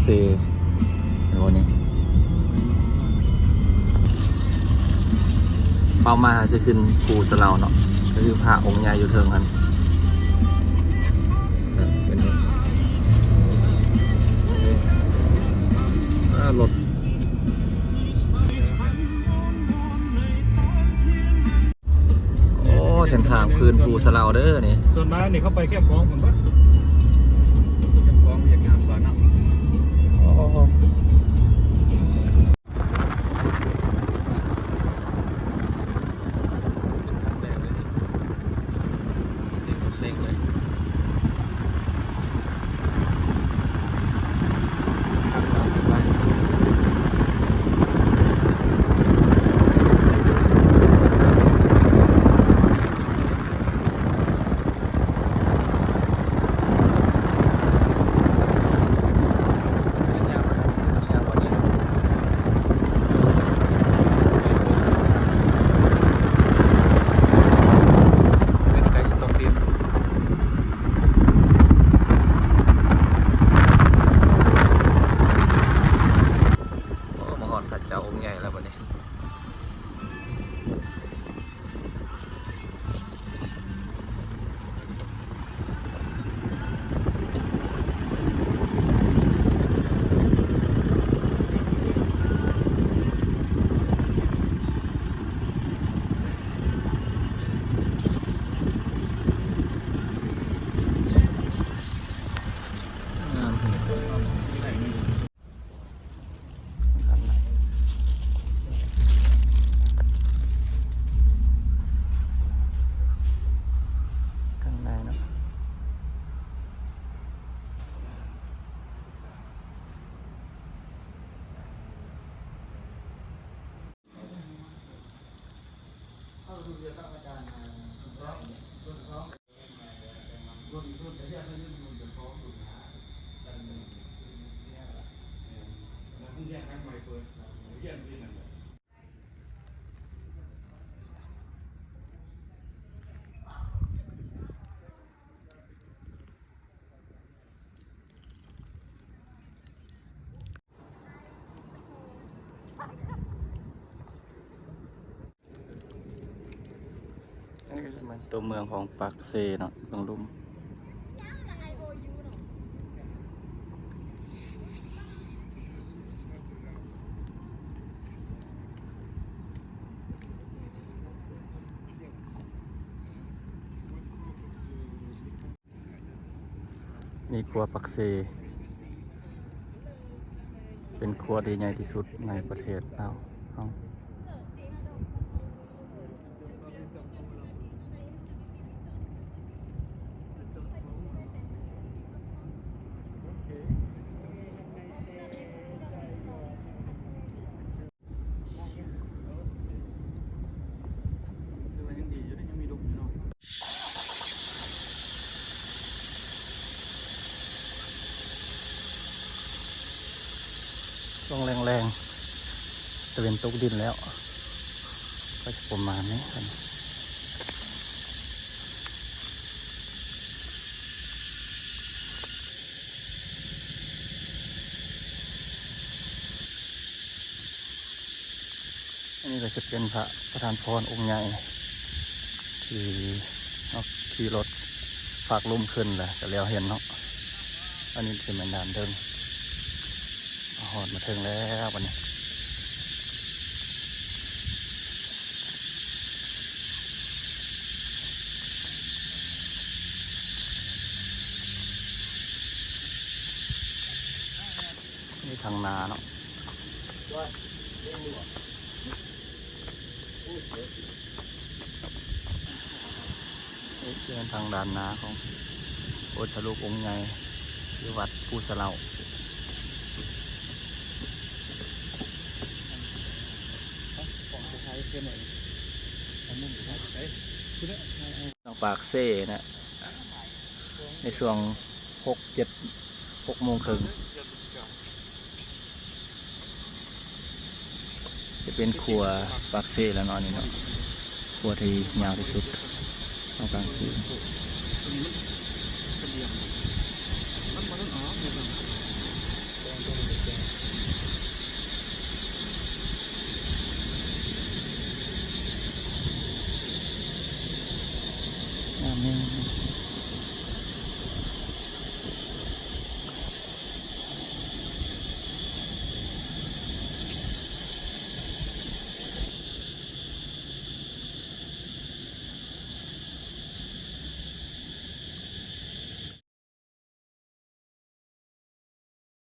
ເຕ ເຫັນບໍ່ນີ້? ເປົ້າໝາຍເຮົາຊິຂຶ້ນພູສະເລົາເນາະ ກໍຄືພະອົງໃຫຍ່ຢູ່ເທິງຫັ້ນ. ອ່າ ລົດ ໂອ້ ເສັ້ນທາງຂຶ້ນພູສະເລົາເດີນີ້. ສ່ວນມາກນີ້ເຂົາໄປແຄມຂອງພຸ້ນເບິດ. ແຄມຂອງຢາກງາມກວ່າເນາະ. ໂອ້ ເປັນຄັ້ງແລກເລີຍນີ້ ເລັ່ງລົດເລັ່ງເລີຍ. ໂອ້ ມາຮອດສານເຈົ້າອົງໃຫຍ່ແລ້ວບັດນີ້. ຂ້າງໃນເນາະ. ອັນນີ້ກໍຊິແມ່ນຕົວເມືອງຂອງປາກເຊເນາະ ເມືອງລຸ່ມ. ນີ້ຂົວປາກເຊ ເປັນຂົວທີ່ໃຫຍ່ທີ່ສຸດໃນປະເທດລາວເຮົາ. ຊ່ວງແລງໆ ຕາເວັນຕົກດິນແລ້ວ ກໍຊິປະມານນີ້ຊັ້ນ. ອັນນີ້ກໍຈະເປັນພະປະທານພອນອົງໃຫຍ່ ທີ່ເຮົາຂີ່ລົດພາກລຸ່ມຂຶ້ນແລ້ວກໍແລ້ວເຫັນເນາະ. ອັນນີ້ຈະແມ່ນດ້ານເທິງ. ຮອດມາເຖິງແລ້ວບັດນີ້. ນີ້ທາງໜ້າເນາະ. ນີ້ເປັນທາງດ້ານໜ້າຂອງພຸດທະຮູບອົງໃຫຍ່ ຢູ່ວັດພູສະເລົາ. ທາງປາກເຊນະ ໃນຊ່ວງຫົກ ເຈັດ ຫົກໂມງເຄິ່ງ ຈະເປັນຂົວປາກເຊແລ້ວເນາະ ອັນນີ້ເນາະ. ຂົວທີ່ຍາວທີ່ສຸດເນາະ ກາງຄືນ. ມັນບໍ່ທັນອອກເດ້.